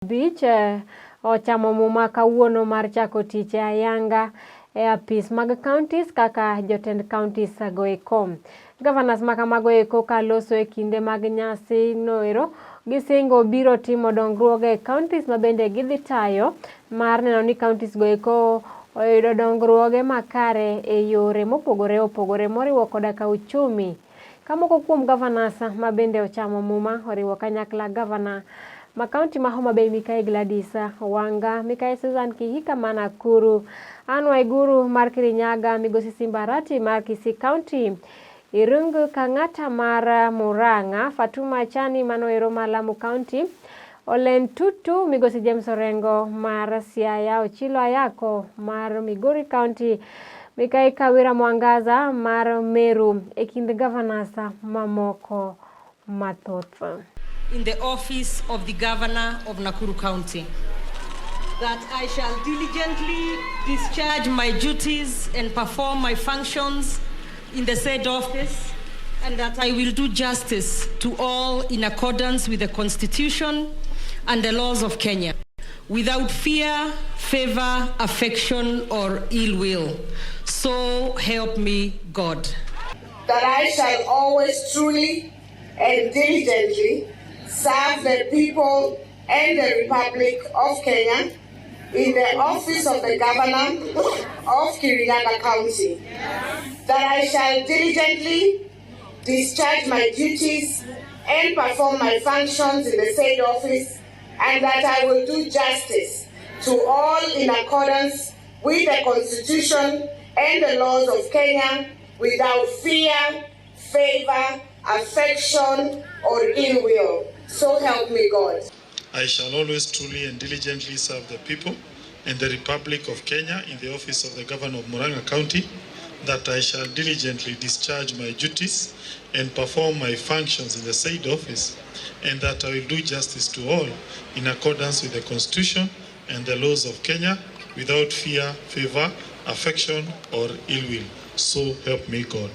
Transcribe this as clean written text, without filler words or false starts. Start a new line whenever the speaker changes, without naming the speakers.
Abich ochamo muma kawuono mar chako tich e ayanga e apis mag counties kaka jotend counties goeko. Governors makamago eko kaloso e kinde mag nyasi noero gisingo biro timo dongruoge e counties mabende gidhi tayo mar neno ni counties goeko oyudo dongruoge makare e yore mopogore opogore moriwo koda ka uchumi. Ka moko kuom governors mabende ochamo muma oriwo kanyakla gavana ma kaunti ma Homa Bay Mikai Gladys Wanga, Mikai Susan Kihika ma Nakuru, Anne Waiguru mar Kirinyaga, Migosi Simba Arati mar Kisii County, Irungu Kang'ata mar Murang'a, Fatuma Chani manoero ma Lamu County, Olen Tutu, Migosi James Orengo mar Siaya, Ochilo Ayako mar Migori County, Mikai Kawira Mwangaza mar Meru e kind governors mamoko mathoth.
In the office of the Governor of Nakuru County, that I shall diligently discharge my duties and perform my functions in the said office, and that I will do justice to all in accordance with the Constitution and the laws of Kenya, without fear, favor, affection, or ill will. So help me God.
That I shall always truly and diligently serve the people and the Republic of Kenya in the office of the Governor of Kirinyaga County. That I shall diligently discharge my duties and perform my functions in the said office, and that I will do justice to all in accordance with the Constitution and the laws of Kenya, without fear, favor, affection, or ill will. So help me God.
I shall always truly and diligently serve the people and the Republic of Kenya in the office of the Governor of Murang'a County, that I shall diligently discharge my duties and perform my functions in the said office, and that I will do justice to all in accordance with the Constitution and the laws of Kenya, without fear, favor, affection, or ill will. So help me God.